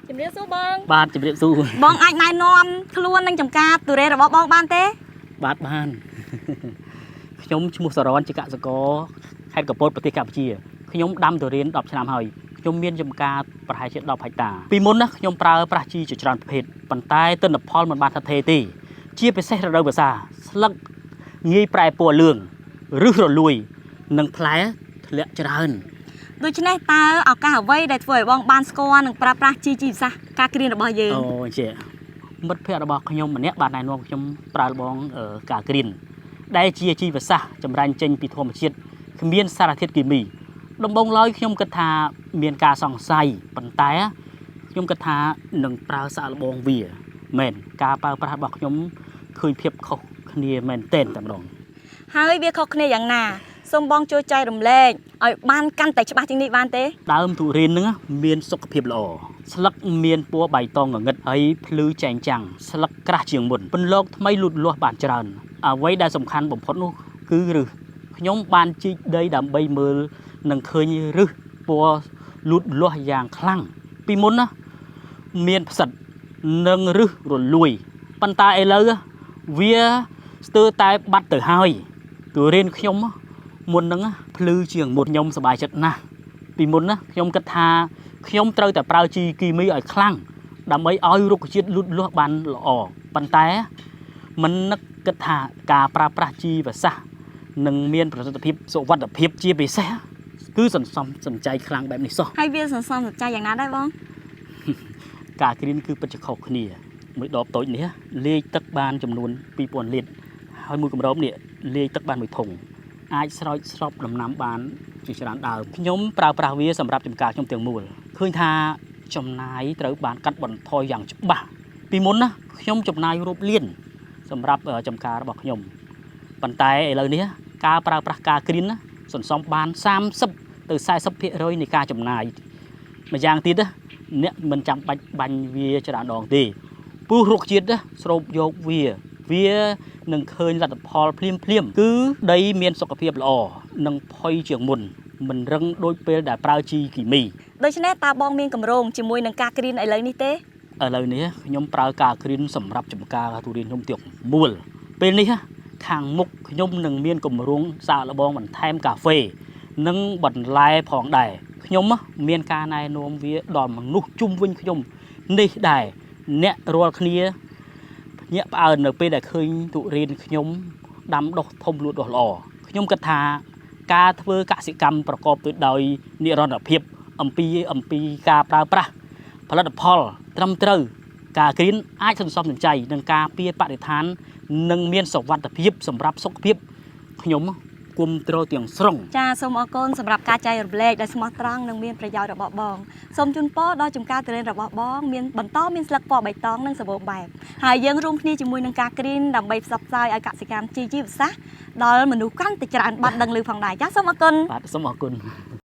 ជំរាបសួរបង បាទជម្រាបសួរ បងអាចណែនាំខ្លួននិងចំការទុរេនរបស់បងបានទេ បាទបាន ខ្ញុំឈ្មោះសរនជាកសិករខេត្តកពតប្រទេសកម្ពុជាខ្ញុំដាំទុរេន10ឆ្នាំហើយខ្ញុំមានចំការប្រហែលជា10ហិកតាពីមុនណាខ្ញុំប្រើប្រាស់ជីជាច្រើនប្រភេទប៉ុន្តែទិន្នផលមិនបានថិតថេរទេជាពិសេសរដូវវស្សាស្លឹកងាយប្រែពណ៌លឿងឬរលួយនិងផ្លែធ្លាក់ច្រើន ដូច្នេះតើឱកាសអ្វីដែលធ្វើឲ្យបងបានស្គាល់និងប្រើប្រាស់ជីជីវសាស្ត្រការគ្រៀនរបស់យើង អូជាមិត្តភ័ក្តិរបស់ខ្ញុំម្នាក់បានណែនាំខ្ញុំប្រើល្បងកាគ្រីនដែលជាជីវសាស្ត្រចម្រាញ់ចេញពីធម្មជាតិគ្មានសារធាតុគីមីដំបូងឡើយខ្ញុំគិតថាមានការសង្ស័យប៉ុន្តែខ្ញុំគិតថានឹងប្រើសាកល្បងវាមែនការប្រើប្រាស់របស់ខ្ញុំឃើញភាពខុសគ្នាមែនទែនតែម្ដង ហើយវាខុសគ្នាយ៉ាងណាសូមបងជួយចែករំលែកឲ្យបានកាន់តែច្បាស់ជាងនេះបានទេ ដើមទុរេនហ្នឹងមានសុខភាពល្អស្លឹកមានពណ៌បៃតងងងឹតហើយភ្លឺចែងចាំងស្លឹកក្រាស់ជាងមុនពន្លកថ្មីលូតលាស់បានច្រើនអ្វីដែលសំខាន់បំផុតនោះគឺឫសខ្ញុំបានជីកដីដើម្បីមើលនិងឃើញឫសពណ៌លូតលាស់យ៉ាងខ្លាំងពីមុនណាមានផ្សិតនិងឫសរលួយប៉ុន្តែឥឡូវវាស្ទើរតែបាត់ទៅហើយទុរេនខ្ញុំមុនហ្នឹងភ្លឺជាងមុនខ្ញុំសប្បាយចិត្តណាស់ ពីមុនណាខ្ញុំគិតថាខ្ញុំត្រូវតែប្រើជីគីមីឲ្យខ្លាំងដើម្បីឲ្យរុក្ខជាតិលូតលាស់បានល្អប៉ុន្តែមិននឹកគិតថាការប្រើប្រាស់ជីវសាស្ត្រនឹងមានប្រសិទ្ធភាពសុវត្ថិភាពជាពិសេសគឺសន្សំសំចៃខ្លាំងបែបនេះសោះ ហើយវាសន្សំសំចៃយ៉ាងណាដែរបង ការគ្រីនគឺពិតជាខុសគ្នាមួយដបតូចនេះលាយទឹកបានចំនួន2000លីត្រហើយមួយកម្របនេះលាយទឹកបានមួយធុងអាចស្រោចស្រពដំណាំបានជាច្រើនដើមខ្ញុំប្រើប្រាស់វាសម្រាប់ចម្ការខ្ញុំទាំងមូលឃើញថាចំណាយត្រូវបានកាត់បន្ថយយ៉ាងច្បាស់ពីមុនណាខ្ញុំចំណាយរាប់លានសម្រាប់ចម្ការរបស់ខ្ញុំប៉ុន្តែឥឡូវនេះការប្រើប្រាស់ការគ្រីនណាសន្សំបាន30ទៅ40%នៃការចំណាយម្យ៉ាងទៀតណា អ្នកមិនចាំបាច់បាញ់វាច្រើនដងទេព្រោះរុក្ខជាតិណាស្រូបយកវាវានឹងឃើញលទ្ធផលភ្លាមភ្លាមៗគឺដីមានសុខភាពល្អនិងផុយជាងមុនមិនរឹងដូចពេលដែលប្រើជីគីមី ដូច្នេះតើបងមានកម្រងជាមួយនឹងការគ្រៀនឥឡូវនេះទេ ឥឡូវនេះខ្ញុំប្រើការគ្រីនសម្រាប់ចំការទុរៀនខ្ញុំទាំងមូលពេលនេះខាងមុខខ្ញុំនឹងមានគម្រោងសាកល្បងបន្ថែមកាហ្វេ និងបន្លែផងដែរខ្ញុំមានការណែនាំវាដល់មនុស្សជុំវិញខ្ញុំនេះដែរអ្នករាល់គ្នាភ្ញាក់ផ្អើលនៅពេលដែលឃើញទុរៀនខ្ញុំដាំដុះធំលូតលាស់ល្អខ្ញុំគិតថាការធ្វើកសិកម្មប្រកបទៅដោយនិរន្តរភាពអំពីការប្រើប្រាស់ ផលិតផលត្រឹមត្រូវការគ្រីនអាចសន្សំសំចៃនិងការពារបរិស្ថាននិងមានសុវត្ថិភាពសម្រាប់សុខភាពខ្ញុំគុំទ្រទាំងស្រុង ចាសូមអរគុណសម្រាប់ការចែករំលែកដែលស្មោះត្រង់និងមានប្រយោជន៍របស់បងសូមជូនពរដល់ចំការទុរេនរបស់បងមានបន្តមានស្លឹកពណ៌បៃតងនិងសម្បូរបែបហើយយើងរួមគ្នាជាមួយនឹងការគ្រីនដើម្បីផ្សព្វផ្សាយឲ្យកសិកម្មជីជីវសាស្ត្រដល់មនុស្សកាន់តែច្រើនបាត់ដឹងឮផងដែរចាសូមអរគុណ បាទសូមអរគុណ